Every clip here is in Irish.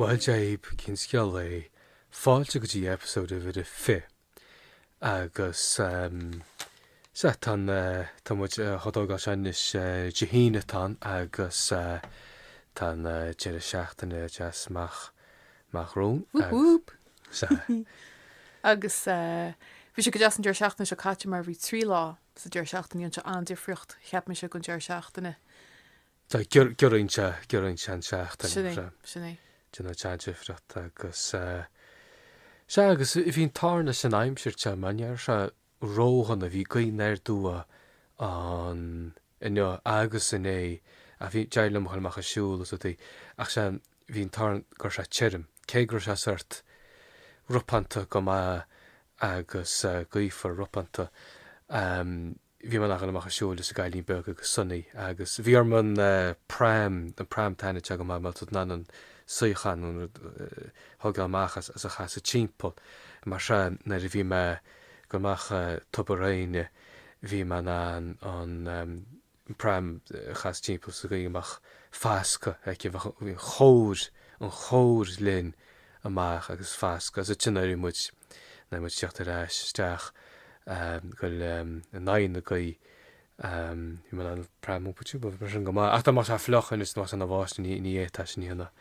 Bhuel Jabe, cén scéal é? Fáilte go dtí episode uimhir a 20. Agus sea, tá an, tá muid á thógáil seo anois Dé hAoine atá ann agus tá an deireadh seachtaine deas amach, amach romhainn. Whoop whoop! Sea. Agus bhí sé go deas an deireadh seachtaine seo caite mar bhí 3 lá sa deireadh seachtaine, dhein sé an-difríocht, cheap mise, don deireadh seachtaine. Tá, giorraíonn sé, giorraíonn sé an tseachtain. Sin é, sin é. Déanann sé an-difríocht agus, sea, agus bhí an t-ádh orainn leis an aimsir te, mar ní raibh sé ródhona, bhí gaoth aniar aduaidh ann inniu agus inné ach bhí, d'éirigh liom a dhul amach ag siúl is rudaí ach sea, bhí an t-ádh orainn go raibh sé tirim, cé go raibh sé sort ropánta go maith agus gaofar ropánta. Bhí mé in ann a dhul amach ag siúl leis an gcailín beag agus Sonny agus bhí orm an pram, an pram taitníonn sé go maith mar tá tú in ann an suíochán nó an rud a thógáil amach as agus a chasadh timpeall. Mar sea nuair a bhí mé ag dul amach Tobar Éinne bhí mé in ann an pram a chasadh timpeall sa gcaoi go mbeadh fascadh aici, bheadh an chóir, an chóir linn amach agus fascadh agus ansin nuair a bhí muid, nuair a bhí muid ag teacht ar ais isteach goil in aghaidh na gaoithe, bhí mé in ann an pram a iompar timpeall, bhí sin go maith. Ach dá mbeadh sé fliuch anois, dá mbeadh sé ina bháisteach, ní, ní fhéadfá sin a dhéanamh.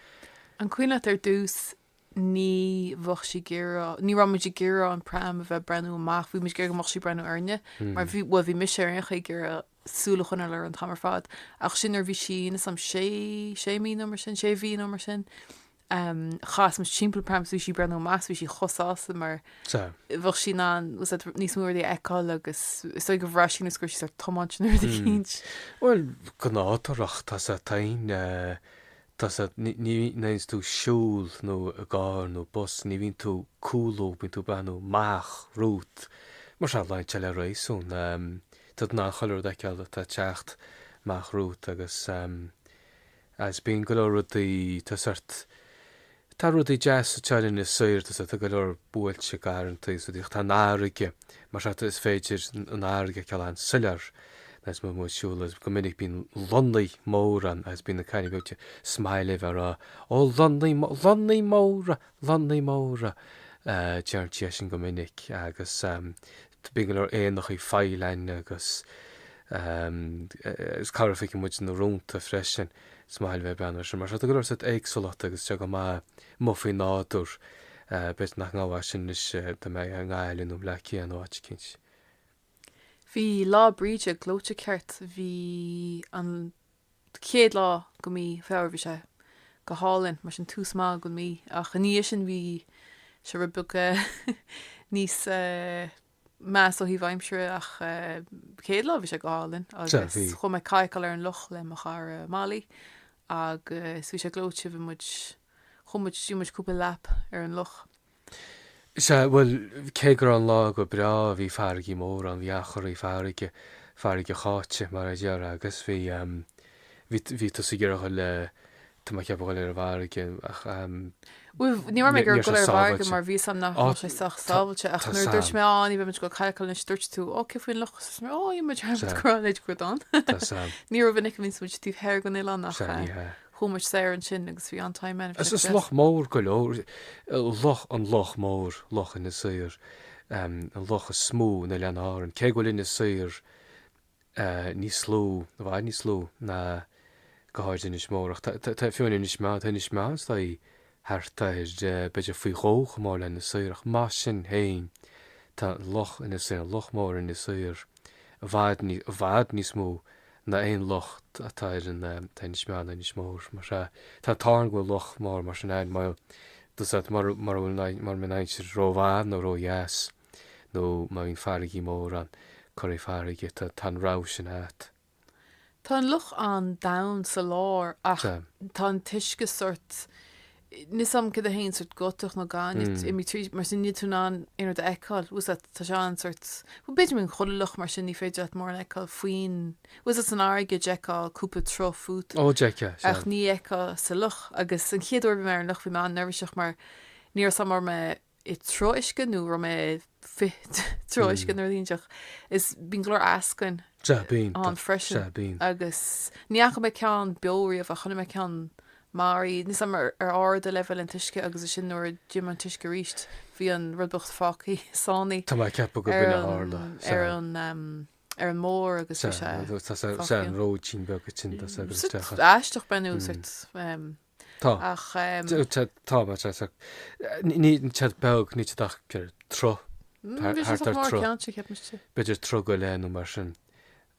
An cuimhin leat ar dtús ní bheadh sí ag iarraidh, ní raibh muid ag iarraidh an pram a bheith ag breathnú amach, bhí muid ag iarraidh go mbeadh sí ag breathnú orainne, mar bhí, bhuel bhí mise ar aon chaoi ag iarraidh súil a choinneáil uirthi an t-am ar fad. Ach sin nuair a bhí sí, níl 'fhios a'm, sé, sé mí nó mar sin, sé mhí nó mar sin, chas muid timpeall an pram is bhí sí ag breathnú amach is bhí sí chomh sásta mar bheadh sí in ann níos mó rudaí a fheiceáil agus is dóigh go bhraith sí nós go raibh sí sórt tiomáint nó rud eicínt. Bhuel, go nádúrach, tá sé tain, Tá sé, ní bhíonns tú ag siúl nó i gcarr nó bus, ní bhíonn tú ag cúlú, bíonn tú ag breathnú amach romhat. Mar sea, luíonn sé le réasún. Tá tú in ann chuile rud a fheiceáil atá ag teacht amach romhat agus agus bíonn go leor rudaí, tá sort, tá rudaí deasa anseo ar Inis Oírr, tá tá go leor buailte garrantaí is rudaí ach tá an fharraige, mar sea, is féidir an fharraige a fheiceáil an-soiléir. Agus má bhíonn muid ag siúl agus go minic bíonn lonnaí móra ann agus bíonn na cailíní beaga is maith leo a rá Ó lonnaí, lonnaí móra, lonnaí móra! Deireann siad sin go minic agus bíonn go leor éanachaí faoileáin agus is corruair feiceann muid na rónta freisin. Is maith leo bheith ag breathnú air sin mar tá go leor sórt éagsúlachta agus tá go maith amuigh faoin nádúr. B'fhéidir nach ngabhfá sin anois dá mbeifeá i nGaillimh nó i mBleá Cliath nó áit eicínt. Bhí Lá Bríde gleoite ceart. Bhí an chéad lá go mí Feabhra bhí sé go hálainn, mar sin tús maith don mí. Ach i ndiaidh sin bhí sé rud beag níos measa ó thaobh aimsire ach chéad lá bhí sé go hálainn agus chuaigh mé cadhcáil ar an loch le mo chara Molly agus bhí sé gleoite, bhí muid, chuaigh muid, bhí muid cúpla lap ar an loch. Sea, bhuel, cé go raibh an lá go breá, bhí farraigí móra ann, bhí an-chorraí farraige, farraige cháite, mar a déarfá, agus bhí, bhí, bhí tusa ag iarraidh dhul le, tá mé ag ceapadh dhul ar an bhfarraige, ach Bhuel, ní raibh mé ag iarraidh dhul ar an bhfarraige mar bhí 'fhios a'm nach raibh sé sách sábháilte, ach nuair a dúirt mé, á, ní bheidh muid ag dul cadhcáil anois, dúirt tú, ó, cé faoin loch? Is mé, ó, yeah, muid ar muid go raibh go dán. Ní rómhinic a bhíonns muid taobh thoir den oileán ach. Sea, ní hea. Chuaigh muid soir ansin agus bhí an-time ann. Is loch mór go leor, loch, an loch mór, Loch Inis Oírr, an loch is mó in Oileáin Árann. Cé go bhfuil Inis Oírr níos lú, i bhfad níos lú ná go háirid Inis Mór, ach tá, fiú in Inis Meáin, tá Inis Meáin is dóigh thart ar, b'fhéidir faoi dhó chomh mór le Inis Oírr, ach mar sin féin tá Loch Inis Oírr, Loch Mór Inis Oírr, i bhfad, i bhfad níos mó ná aon loch atá ar an tá Inis Meáin nó Inis Mór. Mar sea, tá an t-ádh orainn go bhfuil loch mór mar sin ann, mar tá 's agat mura bhfuil mura mbíonn an aimsir rómhaith nó ródheas nó má bhíonn farraigí mór ann, corraí farraige, tá tá an rogha sin agat. Tá an loch an-domhain sa lár ach tá an t-uisce sort Níl 's a'm céard a théann sort gutach nó gaineamh imithe tríd, mar sin níl tú in ann aon rud a fheiceáil, bhfuil 's agat, tá sé an-sort, bhuel b'fhéidir mbíonn chuile loch mar sin, ní féidir leat mórán a fheiceáil faoin, bhfuil 's agat san fharraige d'fheicfeá cúpla troigh fút. Ó d'fheicfeá, sea. Ach ní fheicfeá sa loch agus an chéad uair a bhí mé ar an loch bhí mé an-neirbhíseach mar ní raibh 's a'm an raibh mé i dtroigh uisce nó raibh mé faoi troigh uisce nó rud inteacht. Is bíonn go leor eascainn Sea, bíonn. ann freisin Sea, bíonn. agus ní fhaca mé ceann beo riamh ach chonaic mé ceann. maraithe, níl 's a'm ar ardaigh leibhéal an t-uisce agus ansin nuair a d'imigh an t-uisce arís bhí an rud bocht fágtha sáinnithe Tá mé ag ceapadh gurb in a tharla. ar an ar an mbord agus bhí sé Tá sé fágtha. an róidín beag sin tá sé ag isteach. Aisteach breathnú sort Tá. ach Tá tá tá ní siad beag ní siad ach troigh bhí sé thart ar mór troigh. ceann sé cheap mise. B'fhéidir troigh go leith nó mar sin.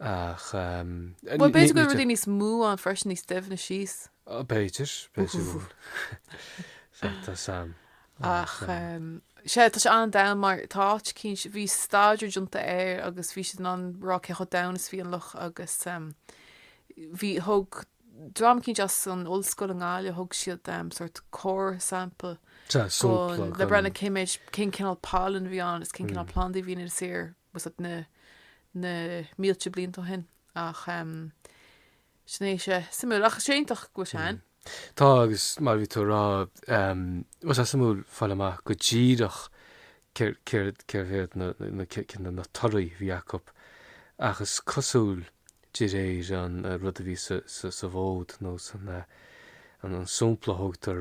Ach Bhuel, b'fhéidir go bhfuil rudaí níos mó ann freisin, níos doimhne síos. B'fhéidir, b'fhéidir go bhfuil. Sea, tá Sam. Ach, sea, tá sé an-domhain mar tá áit eicínt, bhí staidéar déanta air agus bhí siad in ann rá cé chomh domhain is bhí an loch agus bhí, thug dream eicínt as an ollscoil i nGaillimh, thug siad sort core sample Sea, sampla le breathnú cé méid, cén cineál pailin a bhí ann agus cén cineál plandaí a bhí in Inis Oírr. was na na mílte blianta ó shin ach sin é sé suimiúil ach sé iontach go bhfuil sé ann. Tá agus mar a bhí tú a rá bhuel tá suimiúil fáil amach go díreach céard céard céard iad na na na na torthaí a bhí acu ach is cosúil de réir an rud a bhí sa sa sa bhfód nó san an an sampla a thógtar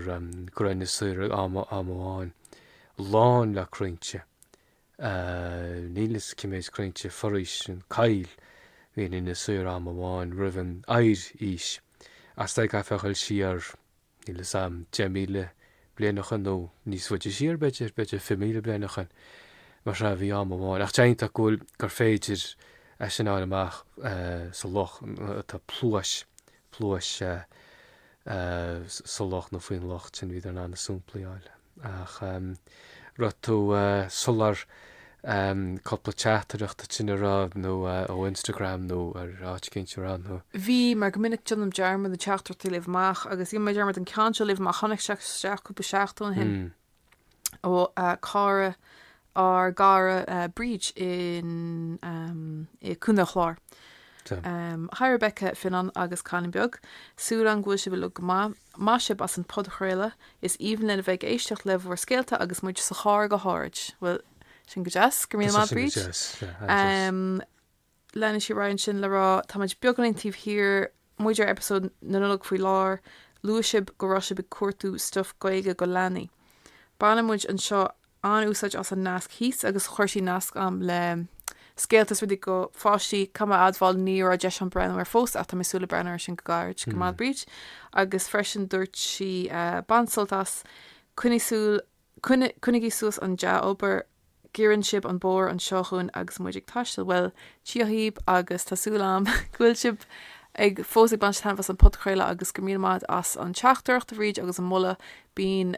go raibh Inis Oírr am am amháin lán le crainnte Níl fhios cé méid crainnte foraois an coill a bhí in Inis Oírr am amháin roimh an oighear-aois. Ach is dóigh go gcaithfeá a dhul siar, níl fhios a'm, 10,000 bliain ó shoin nó níos faide siar b'fhéidir, b'fhéidir 20,000 bliain ó shoin. Mar sea, bhí am amháin. Ach tá iontach go bhfuil, gur féidir é sin a fháil amach sa loch, tá pluais, pluais sa loch nó faoin loch sin, bhíodar in ann na samplaí a fháil. Ach raibh tú sular cúpla teachtaireacht sin a raibh nó ó Instagram nó ar áit eicínt a raibh nó. Bhí, mar go minic déanaim dearmad na teachtaireachtaí a léamh amach agus dhein mé dearmad an ceann seo a léamh amach, tháinig sé isteach cúpla seachtain ó shin ó cara ár gcara Bríd in i Contae an Chláir. Hi Rebecca, Fionnán agus Cailín Beag. Súil agam go bhfuil sibh uilig go maith. Maith sibh as an podchraoladh. Is aoibhinn linn a bheith ag éisteacht le bhur scéalta agus muid sa charr go háirid. Bhuel, sin go deas. Go raibh míle maith, Bríd. Leanann sí ar aghaidh ansin le rá, Táimid beagáinín taobh thiar, muid ar eipeasóid na Nollag faoi láthair. Luaigh sibh go raibh sibh ag cuartú stuif Gaeilge go leanaí. Baineann muid anseo an-úsáid as an nasc thíos agus chuir sí nasc a'm le scéalta is rudaí go pháistí. Caithfidh mé a admháil ní raibh deis a'm breathnú air fós ach tá mé ag súil le breathnú air sin go gairid. Go maith Bríd. Agus freisin dúirt sí bain sult as, coinnigh súil, coinnigí suas an dea-obair, giorraíonn sibh an bóthar anseo dhúinn agus muid ag taisteal. Bhuel, Dia dhaoibh agus tá súil a'm go bhfuil sibh ag fós ag baint taitneamh as an podchraoladh agus go raibh míle maith as an teachtaireacht a Bhríd agus an moladh. Bíonn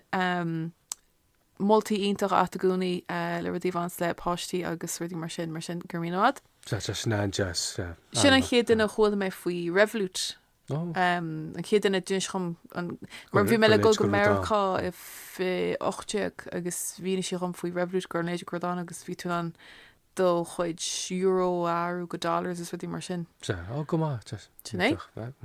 moltaí iontach a't i gcónaí le rudaí a bhaineas le páistí agus rudaí mar sin, mar sin go raibh míle maith. Sea, sea, sin an-deas, sea. Sin an chéad duine a chuala mé faoi Revolut. Oh. An chéad duine a d'inis dhom, mar bhí mé le dul go Meiriceá i 2018 agus mhínigh sí dhom faoi Revolut gur an léidir go raibh ann agus bhí tú in ann do chuid euro a athrú go dollars is rudaí mar sin. Sea, ó go maith, sea. Sin é. Go maith,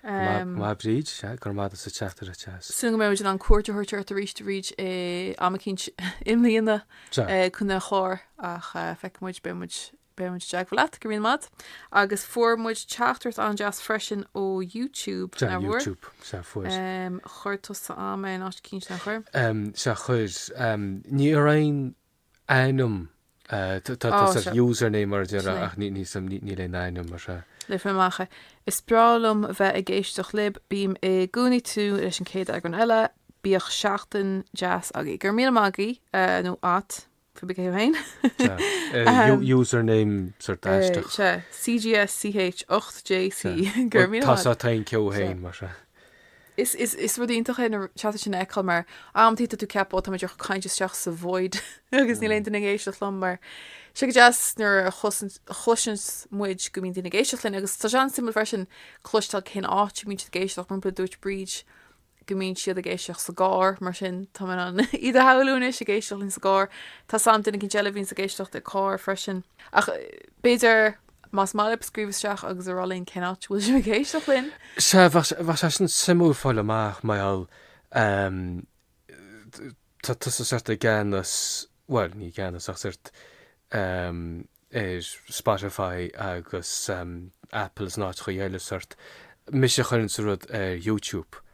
go maith Bríd, sea, go raibh maith as an teachtaireacht deas. Súil go mbeidh muid in ann cuairt a thabhairt ort arís a Bhríd i am eicínt i mbliana Contae an Chláir ach feicfidh muid, beidh muid beidh muid i dteagmháil leat, go raibh míle maith. Agus fuair muid teachtaireacht an-deas freisin ó YouTube, Sea, YouTube, sea, fuair. Chuir tusa a'm é in áit eicínt, nár chuir? Sea, chuir. Ní raibh aon ainm Tá sort username mar a déarfá ach níl aon ainm mar sea. Léifidh mé amach é. Is breá liom bheith ag éisteacht libh. Bím i gcónaí ag tnúth leis an chéad eagrán eile. Bíodh seachtain deas agaibh. Go raibh míle maith agaibh, nó a't, faoi cé thú féin. Username sort aisteach. Sea, CGSCH 8JC. Go raibh míle maith. Tá tá ceo féin mar sea. Is, is, is rud iontach é na teachtaireachtaí sin a fheiceáil mar amantaí tá tú ag ceapadh ó tá mé díreach ag caint isteach sa void agus níl aon duine ag éisteacht liom mar sé go deas nuair a chloiseann muid go mbíonn daoine ag éisteacht linn agus tá sé an-suimiúil freisin cloisteáil cén áit a mbíonn siad ag éisteacht mar shampla dúirt Bríd go mbíonn siad ag éisteacht sa gcarr mar sin tá mé in ann iad a shamhlú anois ag éisteacht linn sa gcarr. Tá 's a'm duine eicínt eile a bhíonns ag éisteacht i carr freisin ach b'fhéidir Más maith libh scríobh isteach agus a rá linn cén áit a bhfuil sibh ag éisteacht linn. Sea, bheadh sé sin suimiúil fáil amach mar gheall tá tusa sort i gceannas, bhuel ní i gceannas ach sort ar Spotify agus Apple is na áiteacha eile sort, mise a chuireann an rud ar YouTube.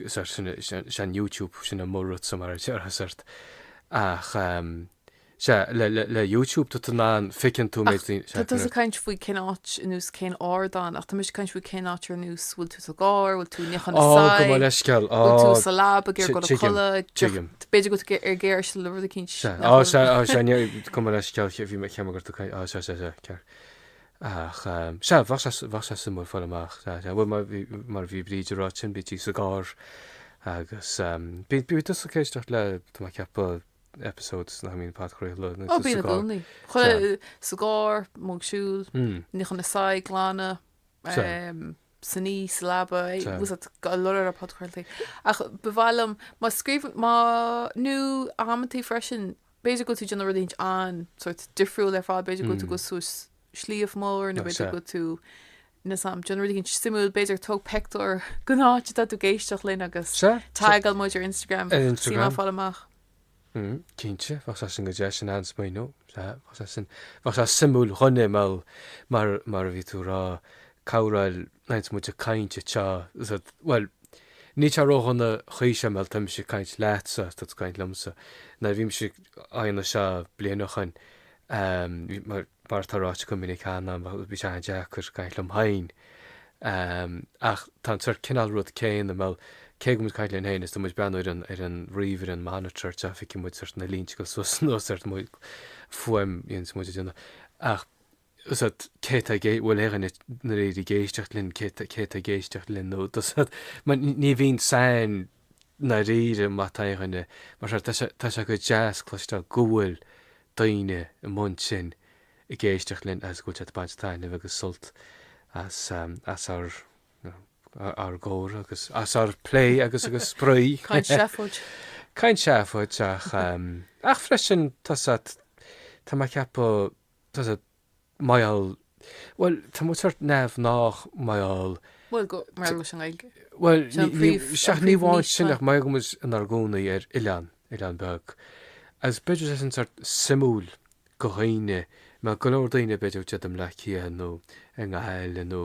Sort sin sin YouTube sin an mo rudsa mar a déarfá sort ach sea le le le YouTube tá tú in ann feiceann tú méid daoine Tá tusa ag caint faoi cén áit ar nós cén ardán ach tá mise ag caint faoi cén áit ar nós bhfuil tú sa gcarr, bhfuil tú ag níochán na Ó go saigh, mo leithscéal ó bhfuil tú sa leaba ag iarraidh dul a tuigim codladh, tuigim. b'fhéidir go bhfuil tú ag éisteacht le rud eicínt Sea nach ó bhfuil sea ó sea ní go mo leithscéal bhí mé cheap mé gur tú ag caint ó sea sea sea ceart. Ach sea, bheadh sé, bheadh sé suimiúil fáil amach. Sea, sea, bhuel mar bhí, mar a bhí Bríd ag rá ansin, bíonn sí sa gcarr agus bíonn, bíonn tusa ag éisteacht le, tá mé ag ceapadh, episodes nach mbíonn podchraoladh Ó, bíonn i gcónaí. Chuile, sa gcarr, amuigh ag siúl, níochán na saigh, glanadh, sa ní, sa leaba, go leor leor podchraoltaí. Ach ba mhaith liom, má scríobhann, má, nó amantaí freisin, B'fhéidir go bhfuil tú ag déanamh rud éicint an-sórt difriúil ar fad, b'fhéidir go bhfuil tú ag dul suas sliabh mór nó b'fhéidir go bhfuil tú níl 's a'm, déanamh rud éicint suimiúil, b'fhéidir tóg pictiúr den áit atá tú ag éisteacht linn agus tagáil muid ar Instagram, Ar Instagram. Suim agam fáil amach. Mm, cinnte, bheadh sé sin go deas sin an-smaoineamh, sea, bheadh sé sin, bheadh sé suimiúil dhuine mar, mar, mar a bhí tú a rá, cabhráil, nuair muid ag caint anseo, bhuel, níl sé ródhona chaoi seo mar tá mise ag caint leatsa is tá tú ag caint liomsa. Nuair a bhí mise á dhéanamh seo bliain ó shoin, mar atá ráite go minic cheana, bhí sé an-deacair caint liom féin. Ach tá an sórt cineál rud céanna, mar cé go bhfuil muid ag caint linn féin is tá muid ag breathnú ar an ar an ríomhaire, an monitor, tá feicfidh muid sórt na línte ag dul suas anuas sórt fuaim a dhéananns muid ag déanamh. Ach úsáid cé tá ag bhfuil aon dhuine ndáiríre ag éisteacht linn, cé tá cé tá ag éisteacht linn nó does mar ní bhíonn 's a'inn ndáiríre má tá aon dhuine mar seo tá sé tá sé go deas cloisteáil go bhfuil daoine i mbun sin ag éisteacht linn agus go bhfuil siad ag baint taitneamh agus sult as as ár ár gcomhrá agus as ár plé agus agus spraoi. Caint seafóid. Caint seafóid ach ach freisin tá sa tá mé ag ceapadh Tá sé mar gheall, bhuel, tá muid sórt neamhghnách mar gheall. Bhuel, go, mar gheall leis an nGaeilge. Bhuel, sea, ní amháin sin ach mar gheall go bhfuil muid inár gcónaí ar oileán, oileán beag. Agus b'fhéidir sé sin sórt suimiúil go dhaoine, mar go leor daoine b'fhéidir iad i mBleá Cliath nó i nGaillimh nó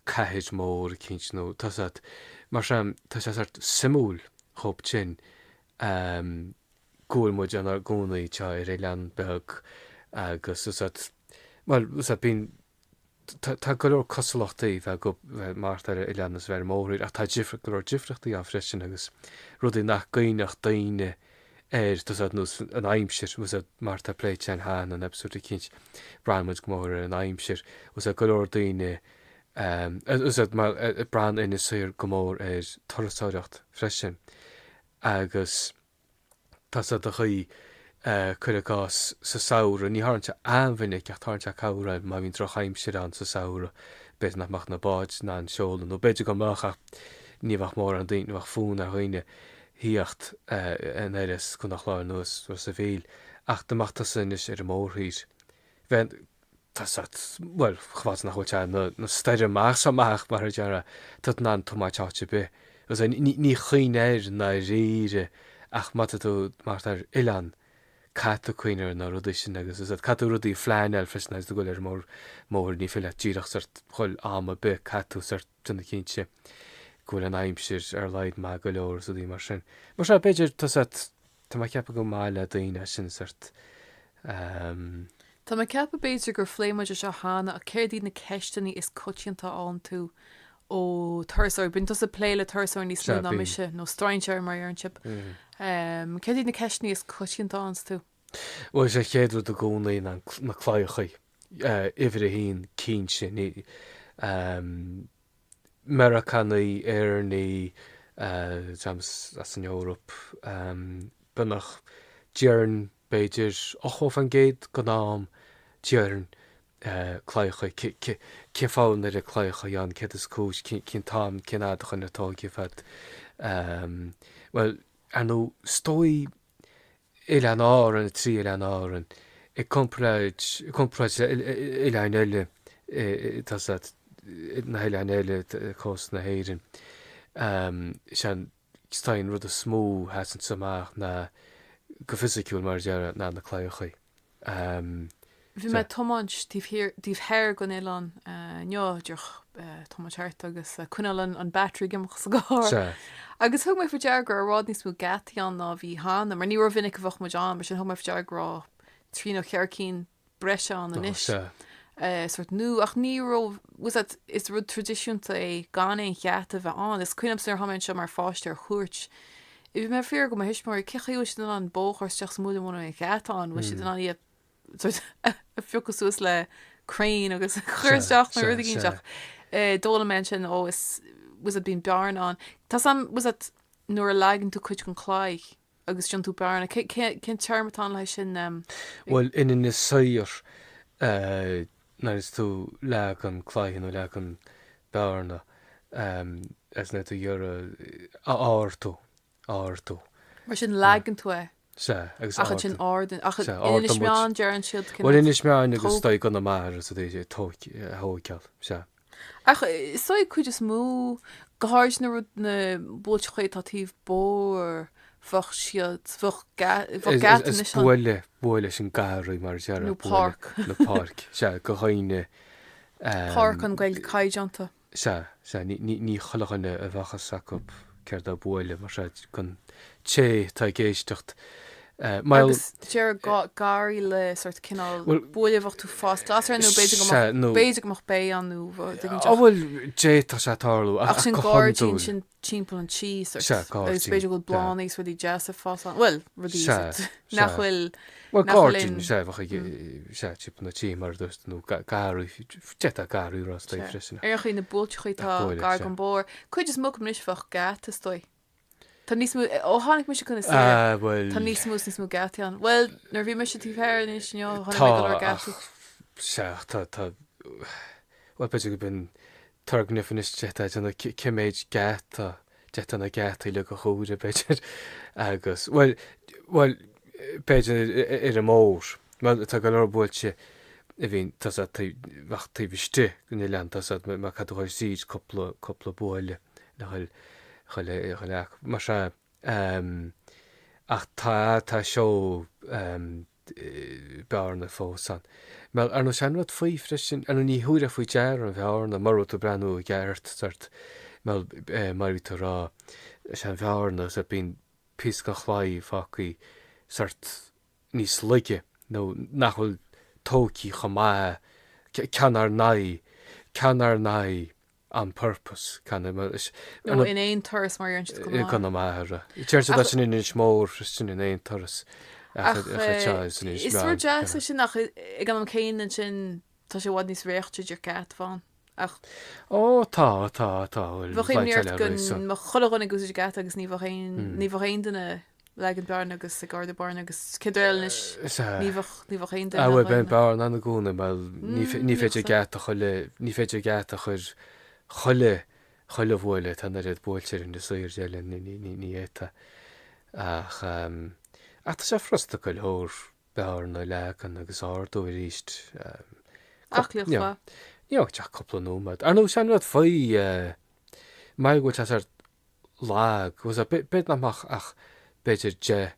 cathair mór eicínt nó tá sé, mar sin, tá sé sórt suimiúil dhób sin. go bhfuil muid inár gcónaí anseo ar oileán beag agus is ait, bhuel, is ait, bíonn, tá, tá go leor cosúlachtaí bheith go, bheith maireachtáil ar oileán is bheith ar an mórthír ach tá difr, go leor difríochtaí ann freisin agus rudaí nach gcuimhneodh daoine air, tá 's a'd, nós an aimsir, is ait, mar atá pléite againn cheana in episode eicínt, braitheann muid go mór ar an aimsir, is ait, go leor daoine, is ait, mar, braitheann Inis Oírr go mór ar turasóireacht freisin agus. Tá 's a'd an chaoi, cuir i gcás, sa samhradh, ní tharlaíonn sé an-mhinic ach tarlaíonn sé corruair má bhíonn drochaimsir ann sa samhradh, b'fhéidir nach mbeadh na báid in ann seoladh nó b'fhéidir go mbeadh ach ní bheadh mórán daoine, ní bheadh fonn ar dhaoine thíocht anoir as Contae an Chláir nó as Ros a' Mhíl ach dá mbeadh tusa anois ar an mórthír, bheadh, tá 's a'd, bhuel, chomh fada is nach bhfuil sé ina stoirm amach is amach, mar a déarfá, tá tú in ann tiomáint áit ar bith. Agus ní, ní chuimhneofá air i ndáiríre ach má tá tú, má tá ar oileán, caithfidh tú cuimhneamh ar na rudaí sin agus is ea, caithfidh tú rudaí a phleanáil freisin agus tú ag dul ar an mór, mbóthar, ní féidir leat díreach sort dhul am ar bith, caithfidh tú sort déanamh cinnte go bhfuil an aimsir ar a laghad maith go leor agus rudaí mar sin. Mar sea, b'fhéidir, tá 's a'd, Tá mé ag ceapadh gur maith le daoine é sin sort ehm. Tá mé ag ceapadh b'fhéidir gur phléigh muid é seo cheana ach céard iad na ceisteanna is coitianta a fhaigheann tú ó turasóirí? Bíonn tusa ag plé le turasóirí níos mó Sea, ná bíonn. mise, nó strainséirí mar a deireann sibh. Céard iad na ceisteanna is coitianta a fhaigheanns tú? Bhuel, is é an chéad rud i gcónaí ná na claíochaí. Uimhir a haon, cinnte. Ní, ehm. Meiriceánaigh, Éireannaigh, dream as an Eoraip, beagnach, déarfainn, b'fhéidir, 80% den am, déarfainn, claíocha, cén fáth an oiread claíocha ann, céard is cúis, cén t-am, cén fhad a choinneoidh tógtha fad, bhuel, ar ndóigh, is dóigh, Oileáin Árann, 3 Oileáin Árann, i gcomparáid, i gcomparáid le oileáin eile, tá 's a'd, na hoileáin eile ar cósta na hÉireann, is é an, is dóigh an rud is mó a sheasann amach ná, go fisiciúil mar a déarfá, ná na claíochaí. Bhí mé ag tiomáint taobh thiar, taobh thoir den oileán inniu, díreach tiomáint thart agus coinneáil an an battery ag imeacht sa gcarr. Sea. Agus thug mé faoi deara go raibh i bhfad níos mó geataí ann ná a bhí cheana, mar ní rómhinic a bheadh muid ann, mar sin thug mé faoi deara go raibh trí nó cheithre cinn breise ann anois. Sea. Sórt nua, ach ní raibh, bhfuil a fhios agat, is rud traidisiúnta é gan aon gheata a bheith ann. Is cuimhin liomsa nuair a tháinig mé anseo mar pháiste ar chuairt, bhí mé ag fiafraí de mo thuismitheoirí cén chaoi a bhfuil siad in ann bó a chur isteach sa mbuaile muna bhfuil aon gheata ann, bhfuil siad in ann í a sórt a phiocadh suas le crainn agus a chur isteach nó rud éigin ach d'fhoghlaim mé ansin ó is bhfuil a fhios agat bíonn bearna ann. Tá a fhios agam, bhfuil a fhios agat nuair a leagann tú cuid den chlaí agus déanann tú bearna, cén téarma atá ann le haghaidh sin? Bhuel, in Inis Oírr, nuair is tú leagan claidhe nó leagan bearna agus nuair tú iarraidh a ardú, ardú. Mar sin leagann tú é. Sea, agus Ach ansin ard, ach in Inis Meáin deireann siad cineál. Bhuel, Inis Meáin agus is dóigh i gConamara is dóigh tóigeáil, sea. Ach is dóigh cuid is mó, go háirid na rud, na buailteachaí atá taobh bóthair, bheadh siad, bheadh bheadh geata anois ann. Is buaile, buaile sin garraí mar a déarfá. Nó páirc. Nó páirc, sea, do dhaoine. Páirc an Ghaeilge caighdeánta. Sea, sea, ní, ní, ní chuile dhuine a bheadh fhios acu céard é buaile, mar sea, don té atá ag éisteacht. Mar. Agus deir garraí le sort cineál buaile bheadh tú fás glas air nó b'fhéidir go mbeadh, b'fhéidir go mbeadh bé ann nó rud éigin. Á bhuel, d'fhéadfadh sé tarlú ach go hiondúil. Ach sin gairdín sin timpeall an tí sort. Sea, gairdín. Agus b'fhéidir go bhfuil bláthanna agus rudaí deasa ag fás ann. Bhuel, rudaí sort nach bhfuil, Bhuel, gairdín, sea, bheadh ag, sea, timpeall na tí mar a dúirt tú, nó garraí, d'fhéadfá garraí a rá is dóigh freisin. Ar aon chaoi na buailteachaí atá gar don bóthar. Cuid is mó acu anois bheadh geata is dóigh. Tá níos mó, ó tháinig mise chun na saoire, bhuel. tá níos mó is níos mó geataí ann. Bhuel, nuair a bhí mise taobh thoir anois, you know, chonaic mé go leor geataí. Tá, ach, sea, ach tá, tá, bhuel, b'fhéidir gurb in turgnamh anois, d'fhéadfá déanamh cé méid geata, d'fhéadfá na geataí uilig a chomhaireamh, b'fhéidir, agus, bhuel, bhuel, b'fhéidir ar an mbóthar, bhuel, tá go leor buailte a bhíonn, tá a fhios agat, bheadh taobh istigh den oileán, tá a fhios agat, mar caithfidh tú a dhul tríd cúpla, cúpla buaile. le chuile, chuile, chuile acu. Mar sea, ach tá, tá seó bearna fós ann. Mar, ar ndóigh, sin rud faoi freisin, ar ndóigh ní thabharfá faoi deara an bhearna mura bhfuil tú ag breathnú i gceart, sort, mar, mar a bhí tú ag rá, sé an bhearna, sort, bíonn píosa den chlaí fágtha, sort, níos laige nó nach bhfuil tógtha chomh maith, ceann ár n-aghaidh, ceann ár n-aghaidh. on purpose, kind of, mar is. Nó in aon turas mar a deireann siad i gConamara. Deir siad sin in Inis Mór, sin in aon turas. Ach is rud deas é sin ach ag an am céanna ansin tá sé i bhfad níos réachtaí díreach geata a bheith ann. Ach. Ó tá, tá, tá. Bheadh imní ort go mbeadh chuile dhuine ag úsáid geata agus ní bheadh aon, ní bheadh aon duine leagan bearna agus ag ardú bearna agus céard eile anois ní bheadh ní bheadh aon duine Ah bhuel beidh bearna ann i gcónaí mar ní ní féidir geata chuile ní féidir geata a chur chuile chuile bhuaile tá an oiread buailte ar Inis Oírr eile ní ní ní ní fhéadfá ach ach tá sé furasta go leor bearna a leagan agus ardú arís Aclaíocht mhaith. Ní ach cúpla nóiméad. Ar ndóigh sin rud faoi mar go bhfuil sé sort lag, bhfuil a fhios agat, b'fhéidir nach mbeadh ach b'fhéidir 10,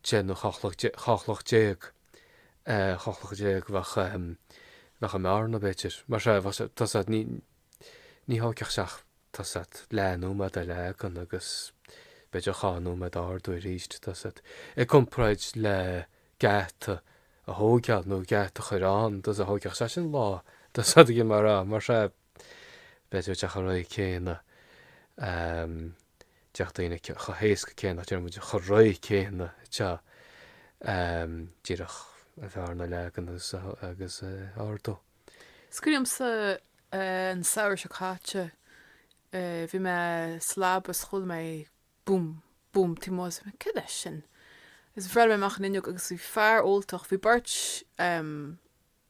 10 nó 12 chloch, 12 chloch, 12 chloch bheadh, bheadh i mbearna b'fhéidir. Mar sea, bheadh sé, tá a fhios agat, ní, ní thógfadh sé ach, tá a fhios agat, leath nóiméad a leagan agus b'fhéidir dhá nóiméad ardú arís, tá a fhios agat. I gcomparáid le geata a thógáil nó geata a chur ann, tá a fhios agat, thógfadh sé sin lá, tá a fhios agat, mar, mar sea, B'fhéidir teach an réidh céanna, teach daoine chomh héasca céanna, deir muid, chomh réidh céanna, teach díreach an bhearna a leagan agus agus ardú. Is cuimhin liomsa an samhradh seo caite, bhí mé sa leaba is chuala mé búm, búm, taobh amuigh is bhí mé, céard é sin? Is bhreathnaigh mé amach an fhuinneog agus bhí fear óltach, bhí beirt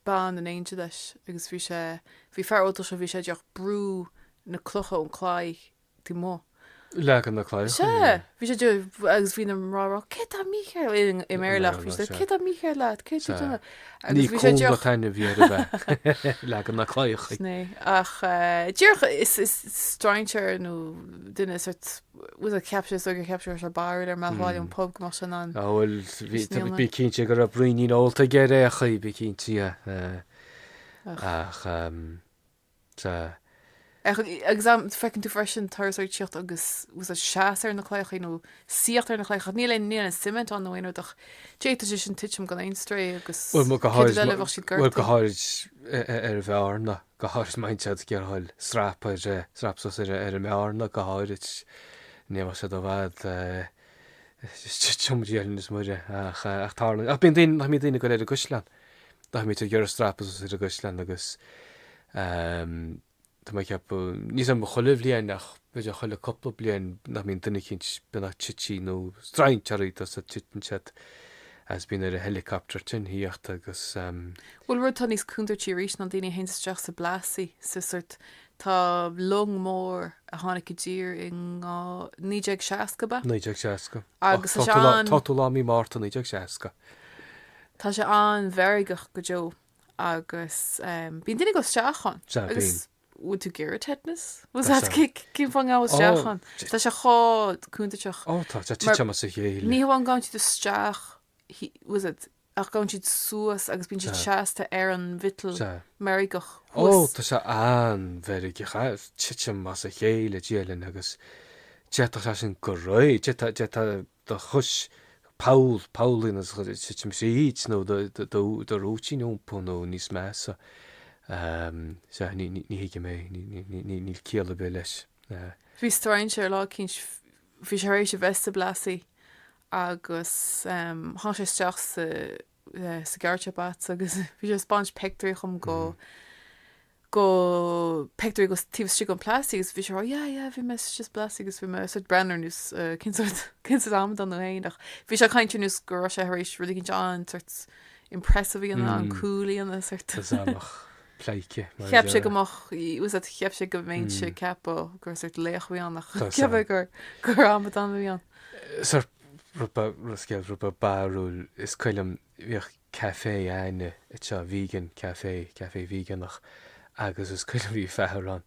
bean in éindí leis agus bhí sé, bhí fear óltach seo, bhí sé díreach brú na clocha ón claí taobh amuigh. Leagan na claíocha. Sea, bhí sé de, agus bhí na mná ag rá, céard tá mícheart, i i mBéarla, ach bhí sé, céard tá mícheart leat, céard tá déanamh? Ní Agus bhí sé cúnla díreach, an t-ainm a bhí air a bheith, Leagan na claíocha. Sin é, ach eh, díreach is is strainséir nó duine sort, bhfuil a cheap sé, is dóigh gur cheap sé go raibh sé barrúil ar an mbealach abhaile ón pub go mbeadh sé in ann. Á bhuel, bhí, bí cinnte go raibh braoinín ólta aige ar aon chaoi, bí cinnte, eh, ach, ehm, Sea. Ach, agus am, feiceann tú freisin turasóirí ag tíocht agus bhfuil a seas ar na claíochaí nó suíocht ar na claíocha. Níl aon, níl aon cement ann nó aon rud ach d'fhéadfadh sé sin titim gan aon stró agus Bhuel, mo, go céard háirid, eile bheadh siad bhuel, go gortaithe. háirid ar an bhearna, go háirid má théann siad ag iarraidh strap ar, strap suas ar, ar an mbearna, go háirid, ní bheadh siad i bhfad, titim Dia linn is Muire, ach, ach tarlaíonn, ach bíonn daoine, nach mbíonn daoine ag dul ar an gcaisleán. Nach mbíonn ag iarraidh strapa suas ar an gcaisleán agus tá mé ag ceapadh, níl 's agam chuile bhliain ach b'fhéidir chuile cúpla bliain nach mbíonn duine eicínt beagnach tite nó strainséirí tá siad titeann siad agus bíonn ar an helicopter sin thíocht agus. Bhuel rud atá níos contúirtí arís ná daoine a théanns isteach sa Plassey sa sort tá long mór a tháinig i dtír i 1960 ab ea? 1960. Agus tá sé an. Tá tú lá mí Márta 1960. Tá sé an-mheirgeach go deo agus bíonn daoine ag dul isteach ann. Sea, bíonn. Agus bhfuil tú ag iarraidh tetanus? Bhfuil a fhios agat cén fáth a ngabhfá isteach ann? Tá sé chomh contúirteach. Ó tá, tá titim as a chéile. Ní hamháin gabhann siad isteach, bhfuil a fhios agat, ach gabhann siad suas agus bíonn siad seasta ar an mhiotal meirgeach thuas. Ó tá sé an-mheirgeach, titim as a chéile, Dia linn, agus d'fhéadfadh sé sin go réidh, d'fhéadfadh do chois poll, poll ina titim thríd nó do rúitín iompú nó níos measa. Sea, ní thuigim é, níl ciall ar bith leis. Bhí strainséir lá eicínt, bhí sé tar éis a bheith sa Plassey agus tháinig sé isteach sa sa gceárd siopa a'dsa agus bhí sé ag 'spáint peictiúirí dhom go go peictiúirí go taobh istigh den Plassey agus bhí sé ag rá yeah yeah bhí mé istigh sa Plassey agus bhí mé sort breathnú ar nós cén sort cén sort amadán thú féin ach bhí sé ag caint ar nós go raibh sé tar éis rud éicint an-sort impressive a dhéanamh an-cool a dhéanamh sort. Tá pleidhce mar a Cheap sé go mbeadh bhfuil a fhios agat cheap sé go mbeinnse ag ceapadh gur sort laoch a bhí ann ach cheap sé gur gur amadán a bhí ann. Sort rud beag rud scéal rud beag barrúil is cuimhin liom bhíodh café a'inne anseo, vegan café, café veganach, agus is cuimhin liom bhí fear ann,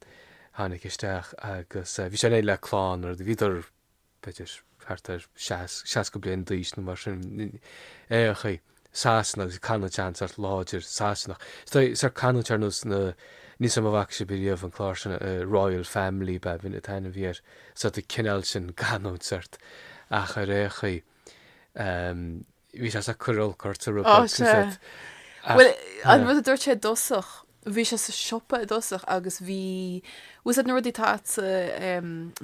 tháinig isteach agus bhí sé in éindí le clann nó bhíodar b'fhéidir thart ar 60 bliain d'aois nó mar sin, ar aon chaoi, Sasanach agus canúint an-sort láidir Sasanach. Is dóigh, sort canúint ar nós na, níl 's a'm an bhfaca sibh riamh an clár sin, Royal Family ab ea an t-ainm a bhí air, sort an cineál sin canúint sort ach ar aon chaoi, Bhí sé ag cur olc ort a rud Ó, sea. Bhuel, an rud a dúirt sé i dtosach, bhí sé sa siopa i dtosach agus bhí, bhfuil a fhios agat na rudaí atá a'dsa,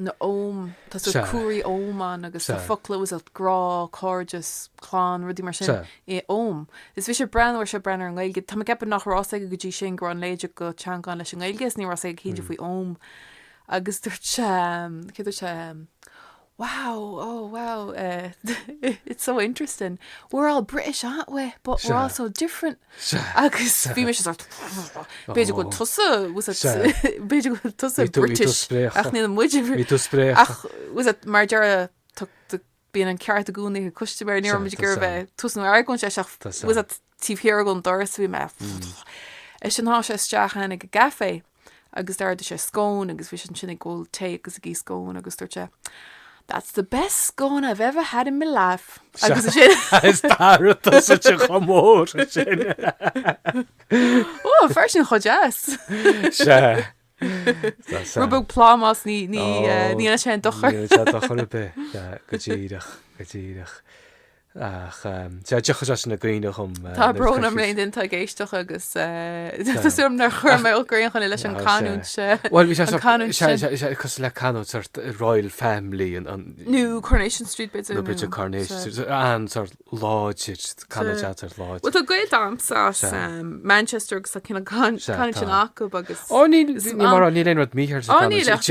na Om, tá sort cuairí Om ann agus tá focla, bhfuil a fhios agat, grá, cairdeas, clann, rudaí mar sin i Om. Is bhí sé ag breathnú air seo, breathnú ar an nGaeilge. Tá mé ag ceapadh nach raibh a fhios aige go dtí sin go raibh an léide go teanga ann leis an nGaeilge is ní raibh a fhios aige cinnte faoi Om. Agus dúirt sé, céard dúirt sé, Wow, oh wow, eh, it's so interesting. We're all British, aren't we? But we're all so different. Agus bhí mise sort, b'fhéidir go bhfuil tusa, was it, b'fhéidir go bhfuil tusa British, ach níl muid. Bhí tú spréachta. Ach, was it, mar deir, bíonn an ceart i gcónaí ag custaiméir, ní raibh muid ag iarraidh bheith tosnú argóint leis ach, was it, taobh thiar den doras bhí mé. Ansin tháinig sé isteach ag an gcafé. agus d'ordaigh sé scone agus bhí sé ansin ag ól tae agus ag ithe scone agus dúirt sé That's the best scone I've ever had in my life. Agus sin Is dara tusa chomh mór sin. Ó, fear sin chomh deas. Sea. Rud beag plámás ní ní ní dhéanann sé aon dochar. Ní dhéanann sé dochar ar bith. Go díreach, go díreach. Ach sea, tiocfaidh sé sin i gcuimhne dhom. Tá brón orm aon duine atá ag éisteacht agus tá súil agam nár chuir mé olc ar aon dhuine leis an canúint Bhuel, bhí sé canúint sin. Sé cosúil le canúint sort Royal Family an. Nó Coronation Street b'fhéidir. Nó b'fhéidir Coronation Street. An-sort láidir, canúint an-sort láidir. Bhuel tá gaolta a'msa as Manchester agus tá cineál canúint sin acu agus. Ó níl, ní mar níl aon rud mícheart sa canúint. Ó níl ach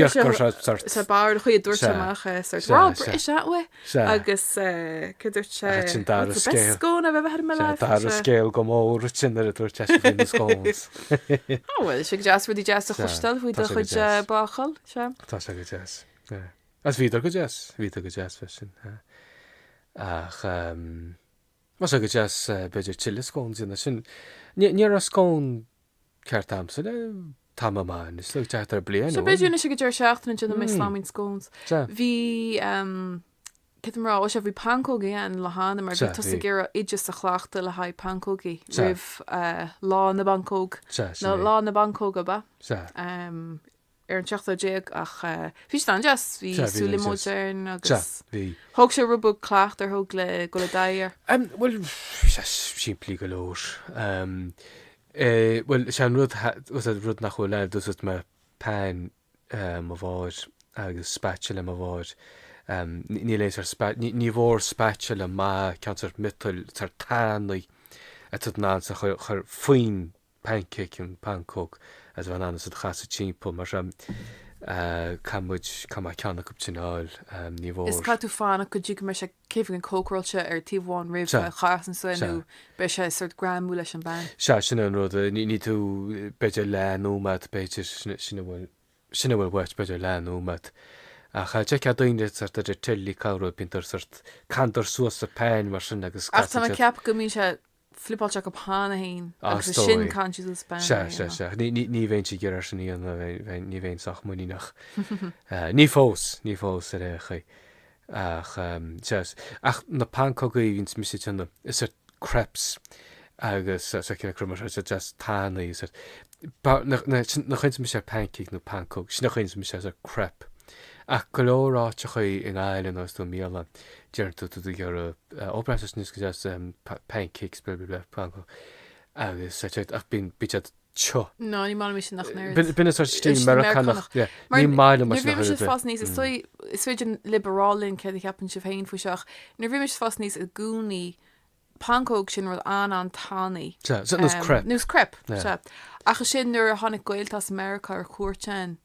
tá sé barr an chaoi a dúirt sé amach é sort we're all British aren't we? Sea. Agus céard dúirt sé? Ach sin dara What's the best scéal. scone I've ever had in my Sea, life? dara Sea. scéal go mór ansin nuair a dúirt sé faoi na scones. Á bhuel, sé go deas rudaí deas a Sea, chloisteáil faoi tá do sé go chuid deas. bácáil, sea. Tá sé go deas. Yeah. Agus bhíodar go deas, bhíodar go deas freisin. Ach bheadh sé go deas b'fhéidir tuilleadh scones a dhéanamh sin. Ní raibh scone ceart a'msa le tamall maith anois, le teacht ar bliain Sea, b'fhéidir anois ag an deireadh seachtaine déanfaidh mé slamín scones. Bhí, cad tá mé a rá, ó sea, bhí pancógaí againn lá cheana mar bhí tusa ag iarraidh oideas a chleachtadh le haghaidh pancógaí roimh lá na bpancóg. Nó lá na bpancóg ab ea? Sea. Ar an 17ú ach bhí siad an-deas, bhí sú liomóid ann agus thóg sé rud beag cleachtadh ar thóg le dul i dtaithí air. Bhuel, bhí sé simplí go leor. Bhuel, is é an rud, rud nach bhfuil ann, d'úsáid mé pan mo mháthair agus spatula mo mháthair. Níl aon sórt, ní bhfuair spatula maith, ceann sórt miotail, sórt tanaí atá in ann a chur faoin pancake, an pancóg, agus a bheith in ann iad a chasadh timpeall, mar sin caithfidh muid, caithfidh mé ceann acu sin a fháil, ní bhfuair. Is caithfidh tú fanacht go dtí go mbeidh sé céimh cócaráilte ar taobh amháin roimh a chasann tú é nó beidh sé sort greamú leis an bpan. Sea, sin é an rud, ní tú, b'fhéidir leath nóiméad, b'fhéidir, sin a bhfuil, sin a bhfuil uait, b'fhéidir leath nóiméad. Ach d'fheicfeá daoine sort ar an teilí, cá raibh, bíonn sort, candar suas sa pan mar sin agus Ach tá mé ag ceapadh go mbíonn sé flipeáilte acu cheana féin agus ansin caitheann siad suas pan Sea, sea, sea. Ní, ní, ní bheinn ag iarraidh sin a dhéanamh, bheinn, ní bheinn sách muiníneach. Ní fós, ní fós ar aon chaoi. Ach, sea, ach na pancógaí a bhíonns mise ag déanamh, is sort crepes agus, sea, cén cruth mar seo, deas tanaí, sort, ba, na, na, sin, na chuimhníonns mise ar pancake nó pancóg, sin a chuimhníonns mise ar sort crepe. Ach go leor áiteachaí i nGaillimh nó is tú i mbialann, deireann tú tú ag iarraidh ó breá sé níos go deas pancakes blah blah blah pancóg agus ach bíonn bíonn siad tiubh. No, ní maith liom sin ach an oiread. B'in an sórt stíl Meiriceánach, yeah. Ní maith liom mar sin ach oiread. Nuair a bhí mise ag fás aníos, is dóigh, is féidir libh a rá linn céard a cheapann sibh féin faoi seo ach nuair a bhí mise ag fás aníos i gcónaí pancóg sin rud an-an-tanaí. Sea, sea, nós crepe. Nós crepe, sea. Ach ansin nuair a tháinig gaolta as Meiriceá ar cuairt ann,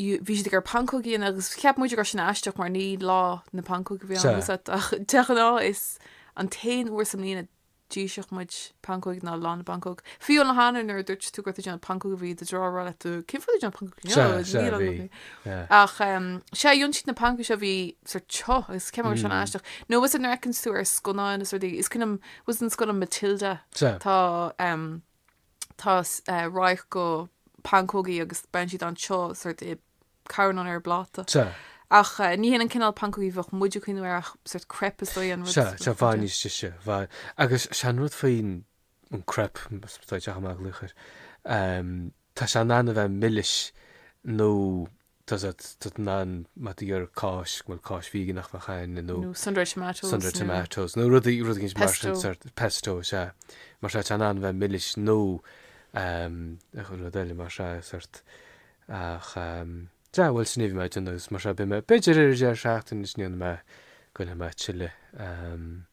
bhí siad ag iarraidh pancóg a dhéanamh agus cheap muid go raibh sin aisteach mar ní lá na bpancóg a bhí ann Sea. ach de ghnáth is an t-aon uair sa mbliain a d'íosfadh muid pancóg ná lá na bpancóg. Fiú an lá cheana nuair a dúirt tú go raibh tú ag déanamh pancóg bhí do dheartháir ag rá leat cén fáth ag déanamh pancóg inniu? Sea, sea, Níl an bhí. Yeah. Ach sea, dhein siad na pancóg seo a bhí sort tiubh agus cheap mé go raibh sin aisteach. Nó bhfuil a fhios agat nuair a fheiceann tú ar scannáin is rudaí, is cuimhin liom, bhfuil a fhios agat an scannán Matilda? Sea. Tá tá radharc go pancógaí agus bíonn siad an-tiubh sort i carnán ar an bpláta. Sea. Ach ní hin an cineál pancógaí a bheadh muid ag cuimhneamh air ach sort crepe is dóigh an rud. Sea, sea, bhain níos deise, bhain. Agus sea an rud faoin an crepe, is dóigh teach amach laoch air, tá sé in ann a bheith milis nó Tá sé in ann má tá iarraidh cáis, bhuel cáis vegan ach bheadh ann nó. Nó sun-dried tomatoes. Sun-dried tomatoes nó rudaí, rudaí mar sin, sort pesto, sea. Mar sea, tá in ann a bheith milis nó rud eile mar sea, sort ach sea, bhuel sin é a bhí mé ag déanamh agus mar sea, beidh mé, b'fhéidir ar an deireadh seachtaine anois ní mé, go mbeidh mé tuilleadh.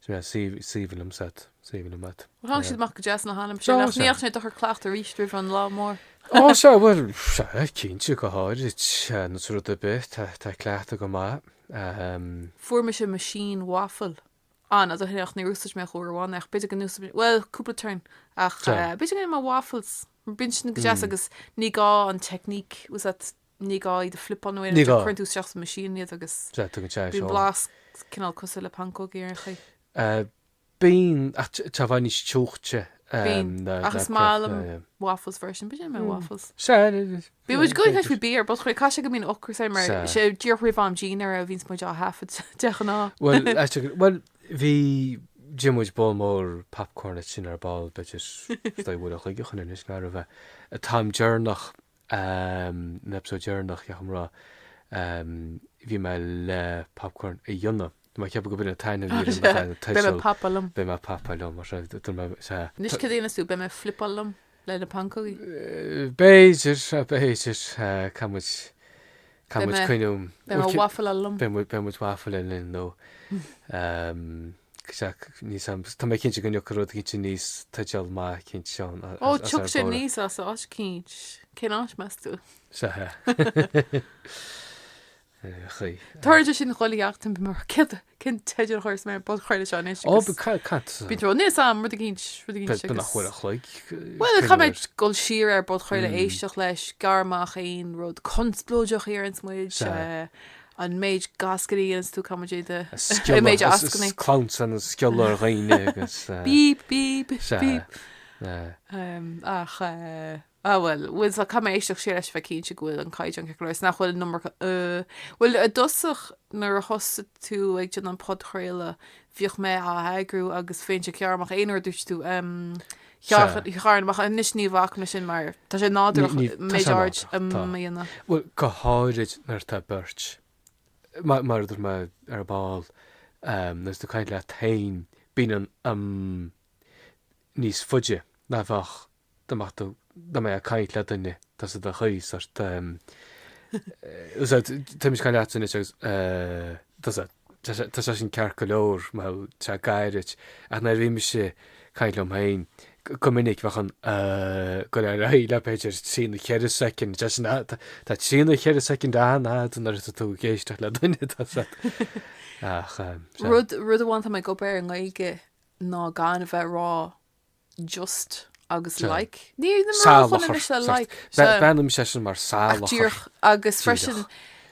Is aoibhinn liom iad, is aoibhinn liom iad. Bhuel, tháinig siad amach go deas ina hanam sin, ach ní dheachaigh sé dochar cleachtadh arís roimh an lá mór. Ó, sea, bhuel, sea, cinnte, go háirid, nó rud ar bith, tá, tá cleachtadh go maith. Fuair mise machine waffle an fhad ó shin ach níor úsáid mé ach uair amháin é ach b'fhéidir go n-úsáid mé, bhuel, cúpla turn, ach b'fhéidir go ndéanfaidh mé waffles, bíonn sin go deas agus ní gá an technique, bhfuil a fhios agat, Ní gá iad a flipeáil nó aon rud, cuireann tú isteach sa machine iad agus Sea, tugann sé bíonn blas cineál cosúil le pancógaí ar an chaoi. Bíonn, ach tá i bhfad níos teochta Bíonn, ná ach is maith liom waffles freisin, b'fhéidir mé waffles. Sea, Bíonn muid ag caint faoi bia ar ball, caithfidh sé go mbíonn ocras air mar sé díreach roimh am dinnéar a bhíonns muid á thaifead de ghnáth. Bhuel, bhuel, bhí, d'ith muid bowl mór popcorn ansin ar ball, b'fhéidir, is dóigh uair an chloig ó shin anois, nach raibh, an t-am deireanach an eipeasóid deireanach, ceapaim rá, bhí mé le popcorn a dhéanamh. Tá mé ag ceapadh go b'in an t-ainm a bhí ar an teideal. Beidh mé ag popáil liom. Beidh mé ag popáil liom, mar sea, dúirt mé, sea. Anois cad a dhéanfas tú, beidh mé ag flipeáil liom le na pancógaí? B'fhéidir, b'fhéidir, caithfidh muid, caithfidh muid cuimhniú. Beidh mé ag waffleáil liom. Beidh muid, beidh muid waffleáil linn nó. Sea, níl 's a'm, tá mé cinnte go ngiocfadh rud eicínt aníos, teideal maith eicínt ann as Ó, tiocfaidh sé aníos as áit eicínt. Cén áit, meas tú? Sea. Chaoi. Tarlaíonn sé sin chuile sheachtain bím mar céard cén teideal a chuirfeas mé ar an bpodchraoladh seo anois Ó, agus cad cad bíonn tú níl 'fhios a'm rud eicínt rud eicínt Beidh agus nach bhfuil a chloig Bhuel caithfidh mé dul siar ar an bpodchraoladh éisteacht leis gearr amach aon rud conspóideach a deireanns muid Sea. an méid gascannaí a dhéananns tú caithfidh muid iad a an Sciolladh méid is ascannaí. clamhsán an sciolladh ar dhaoine agus Beep beep Sea. beep. Sea. Ach Ah bhuel, bhuel so caithfidh mé éisteacht siar leis a bheith cinnte go bhfuil an caighdeán ceart go leor is nach bhfuil an iomarca uh. Bhuel i dtosach nuair a thosaigh tú ag déanamh an podchraoladh bhíodh mé á eagrú agus bheinnse ag gearradh amach aon uair a dúirt tú um ghearrfainn amach anois ní bhacaim leis sin mar tá sé nádúrach Ní, ní, tá méid sé aird nádúrach, um tá. a dhéanamh. Bhuel, go háirid nuair atá beirt, mar, mar a dúirt mé ar ball, um, nuair atá tú ag caint leat féin, bíonn an um níos faide ná bheadh dá mbeadh tú, dá mbeifeá ag caint le duine, tá sa do chaoi sort ehm, úsáid, tá mise ag caint leatsa anois agus eh, tá sé, tá sé, tá sé sin ceart go leor mar tá sé gairid ach nuair a bhí mise ag caint liom féin, go minic bheadh an eh ag dul ar aghaidh le b'fhéidir trí nó cheithre soicind, tá sin, tá trí nó cheithre soicind an-fhada nuair atá tú ag éisteacht le duine, tá sé, ach ehm, sea. Rud, rud amháin atá mé ag obair air i nGaeilge ná gan a bheith ag rá just agus like. Ní na mé ródhona anois le like. Breathnaím sé sin mar salachar. Díreach agus freisin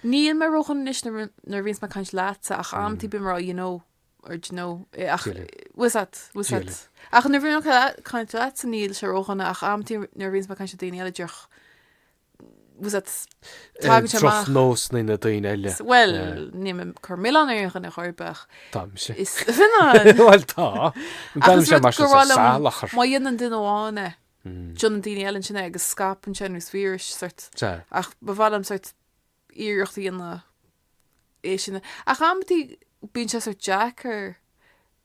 níl mé ródhona anois nuair a bhíonns mé ag caint leatsa ach amantaí bím ag rá you know or do you know ach bhfuil 's agat, bhfuil 's agat. Ach nuair a bhíonn mé ag caint leatsa níl sé ródhona ach amantaí nuair a bhíonns mé ag caint le daoine eile díreach was that tagann sé amach. Drochnósanna na daoine eile. Bhuel, níl mé ag cur milleán ar aon dhuine chor ar bith ach. Tá mise. Is Fionnán! Bhuel tá. Ach is rud gur mhaith liom má dhéanann duine amháin é, déanann daoine eile ansin é agus scaipeann sé ar nós víris sort. Ach ba mhaith liom sort iarracht a dhéanamh é sin. Ach amantaí bíonn sé sort deacair.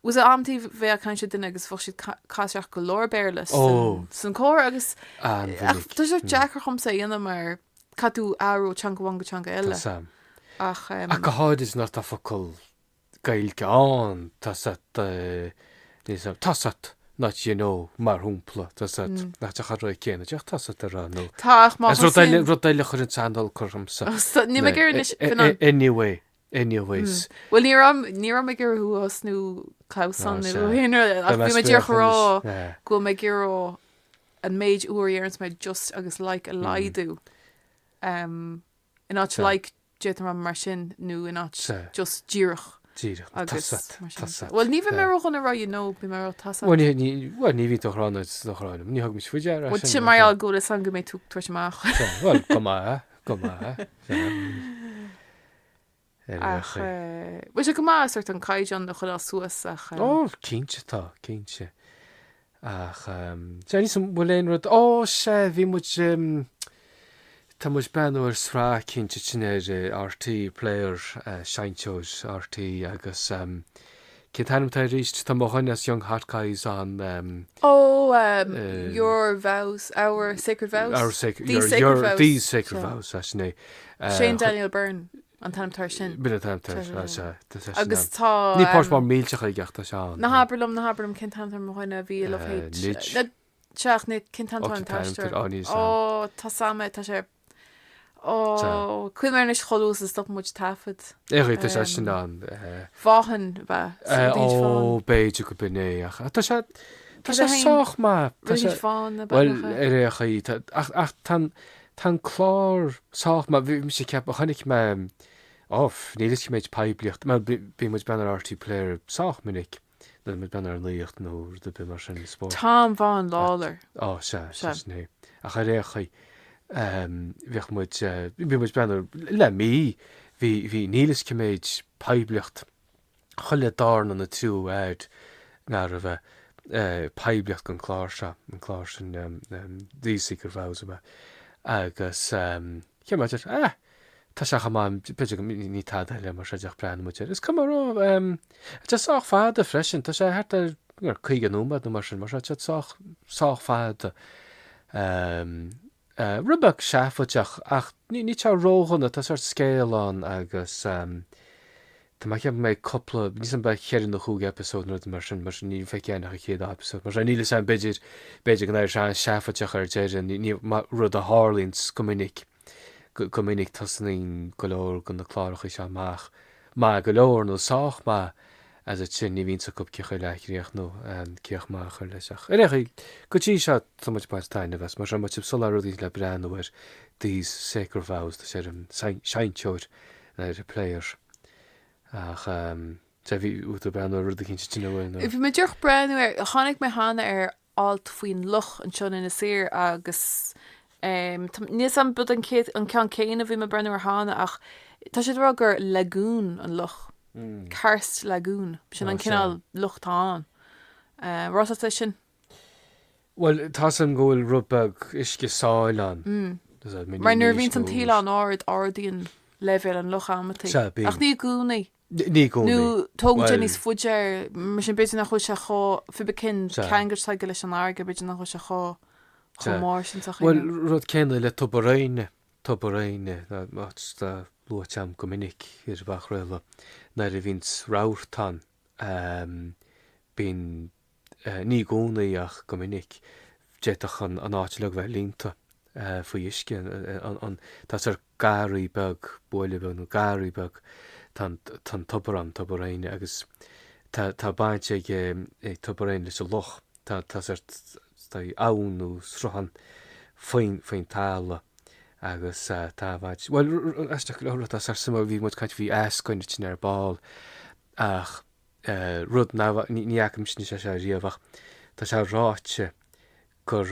Was it amantaí bheifeá ag caint le duine agus bheadh siad ag caitheamh isteach go leor Béarla san comhrá agus An-mhinic. tá sé sort deacair dhomsa a dhéanamh mar caithfidh tú athrú ó teanga amháin go teanga eile. Tá Sam. Ach. Ach go háirid nuair atá focal Gaeilge ann, tá 's agat, níl 's agam, tá 's agat, not you know, mar shampla, tá 's agat, nach deacair an rud céanna, díreach tá 's agat a rá nó. Tá ach má Is rud eile, thosaíonn. rud eile a chuireann an-olc ormsa. Níl mé ag iarraidh anois, Fionnán. Anyway, anyways. Bhuel ní raibh, ní raibh mé ag iarraidh thú a thosnú clamhsán Ná, nó sea. aon rud, ach Beidh mé bhí mé díreach ag rá spréach anois, yeah. go bhfuil mé ag iarraidh an méid uair a dheireanns mé just agus like a laghdú. Um, in áit Sea. like d'fhéadfainn rá mar sin nó in áit Sea. just díreach Díreach, agus tá 's agat, mar sin. tá 's agat. Bhuel ní bheidh mé Yeah. ródhona ag rá you know, beidh mé ag rá tá 's agat. Bhuel ní, ní, bhuel ní bhíonn tú ag rá nó do rá liom, ní thug mise faoi deara Bhuel sin, sin mar gheall go bhfuil fhios agam go mbeidh tú ag tabhairt amach. Sea, bhuel go maith, go maith, sea. Ar aon Ach chaoi. bhfuil sé go maith sort an caighdeán a choinneáil suas ach. Ó, cinnte tá, cinnte. Ach sea, níl 's agam bhfuil aon rud, ó sea, bhí muid, tá muid breathnú ar sraith cinnte sin ar RTÉ Player, Seinnteoir RTÉ agus cén t-ainm atá air arís, tá mo dhuine as Young Hot Guys ann. Ó, Your Vows, Our Sacred Vows? Our Sacred, These your, Sacred your, Vows. These Sacred Sea. Vows, sea, sin é. Shane Daniel Byrne an t-ainm atá air sin. B'in an t-ainm atá air, Sea, sea, sea, sea. tá sé sin Agus ann. tá, Ní páirt mhór millteach aige ach tá sé ann. Ná habair liom, ná habair liom cén t-ainm atá ar mo dhuine a bhí i Love Hate. Nidge. Na, sea, ach ní, cén t-ainm Ó, atá ar an cén t-ainm atá t-aisteoir? ar, ó, níl 'fhios a'm. Ó, tá 's a'm é, tá sé, ó, Sea. cuimhnigh mé anois chomh luath is a stopann muid taifead. Éirigh, tá sé sin ann. Vaughan, ab ea? Rud éigin Vaughan. Ó, b'fhéidir go b'in é, ach tá sé, tá Cad sé é féin? sách maith. Tá Rud sé, éigin Vaughan ab ea bhuel, nach ea? ar aon chaoi, tá, ach, ach tá an, tá an clár sách maith. Bhí mise ag ceapadh, chonaic mé, ó, níl 'fhios cé méid poiblíocht, mar bhí muid ag breathnú ar RTÉ Player sách minic, nuair a bhí muid ag breathnú ar an nuacht nó rud ar bith mar sin, spórt. Tom Vaughan Lawlor. Ó, sea, sea, sin é. Ach ar aon chaoi, bhíodh muid, bhí muid ag breathnú le mí, bhí, bhí, níl 'fhios cé méid poiblíocht, chuile darna nó triú ad ná raibh poiblíocht don chlár seo, an clár sin These Sacred Vows ab ea. Agus cheap mé, ah, tá sé chomh maith, b'fhéidir go, ní tada eile mar seo ach breathnóidh muid air. Is cuma raibh, tá sé sách fada freisin, tá sé thart ar 50 nóiméad nó mar sin, mar seo, tá sé sách, sách fada. Rud beag seafóideach ach ní tá ródhona, tá sórt scéal ann agus tá mé ag ceapadh go mbeidh cúpla, níl 's a'm beidh cheithre nó chúig eipeasóid nó rud mar sin, mar sin ní feicfidh ach an chéad dá eipeasóid. Mar sin níl 'fhios a'm b'fhéidir, b'fhéidir go n-éireoidh sé an-seafóideach ar deireadh, ní, ní, rud a tharlaíonns go minic. Go minic tosnaíonn go leor de na cláracha seo amach maith go leor nó sách maith as ansin ní bhíonns acu cé chomh le críochnú críoch maith a chur leis ach ar aon chaoi, go dtí seo tá muid ag baint taitneamh as. Mar sin má tá sibh ag lorg rud le breathnú air These Sacred Vows tá sé ar an seinnteoir ar an player ach sea bhí tú ag breathnú ar rud eicínt ansin an bhfuil nó? Bhí mé díreach breathnú ar, tháinig mé cheana ar alt faoin loch anseo in Inis Oírr agus níl 'fhios a'm ab an chéad, an ceann céanna a bhí mé ag breathnú air cheana ach tá siad ag rá gur lagoon an loch, karst lagoon, sin an cineál loch atá ann. Raibh 'fhios a't é sin? Bhuel, tá 'fhios a'm go bhfuil rud beag uisce sáile ann. Mar nuair a bhíonns an taoille an-ard, ardaíonn leibhéal an locha amantaí. Ach ní i gcónaí. Ní i gcónaí. Nó tógann sé níos faide air, mar sin b'fhéidir nach bhfuil sé chomh, pé ar bith cén ceangal atá aige leis an fharraige, b'fhéidir nach bhfuil sé chomh, chomh mór sin sa chaoi. Bhuel, rud céanna le Tobar Éinne, Tobar Éinne, áit atá luaite agam go minic ar an bpodchraoladh, nuair a bhíonns rabharta ann, bíonn Ní i gcónaí ach go minic, d'fhéadfadh an áit uilig bheith líonta faoi uisce. Tá sórt garraí beag, buaile beag nó garraí beag, tá an tobar ann, Tobar Éinne, agus tá baint ag Tobar Éinne leis an loch. Tá sórt abhainn nó sruthán faoin talamh agus tá baint, bhuel, aisteach go leor, tá sórt suimiúil, bhí muid ag caint faoi eascoinn ansin ar ball ach rud nach, ní fhaca mise sé seo riamh ach tá sé ráite gur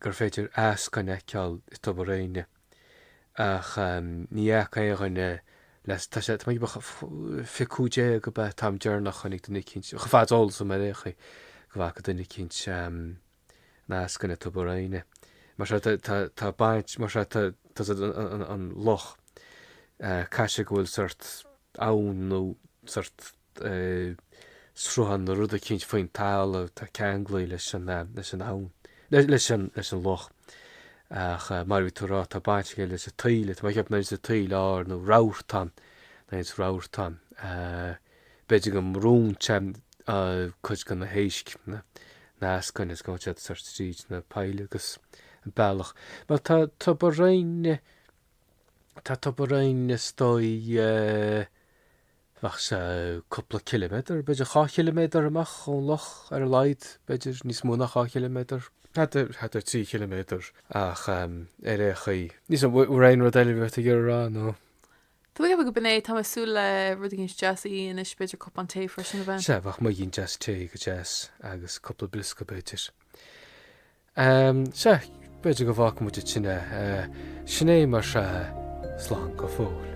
gur féidir eascoinn a fheiceáil i Tobar Éinne ach ní fhaca aon dhuine le, tá sé, tá mé ag ceapadh 2015 ab ea an t-am deireanach a chonaic duine eicínt, chomh fada is eolas dom ar aon chaoi, go bhfaca duine eicínt an eascoinn i Tobar Éinne. Mar seo tá, tá baint, mar seo tá, tá an loch, caithfidh sé go bhfuil sort abhainn nó sort sruthán nó rud eicínt faoin talamh atá ceanglaithe leis an leis an abhainn, leis an leis an loch. Ach mar a bhí tú ag rá tá baint aige leis an taoille, tá mé ag ceapadh nuair a bhíonns an taoille ard nó rabharta ann, nuair a bhíonns rabharta ann, b'fhéidir go mbrúnn sé cuid de na héisc, na heascainn is go bhfuil siad sort tríd na poill agus an bealach. Mar tá Tobar Éinne, Tá Tobar Éinne is dóigh, bheadh sé cúpla ciliméadar, b'fhéidir dhá chiliméadar amach ón loch ar a laghad, b'fhéidir níos mó ná dhá chiliméadar, thart ar thrí chiliméadar ach ar aon chaoi. Níl 's a'm, bhfuil aon rud eile a bhí tú ag iarraidh a rá nó? Tá mé ag ceapadh go b'in é, tá mé ag súil le rud éigin deas a ithe anois, b'fhéidir cupán tae freisin a bhean. Sea, bheadh muigín deas tae go deas agus cúpla briosca b'fhéidir. Sea, b'fhéidir go bhfágfaidh muid ansin é. Sin é mar sea, slán go fóill.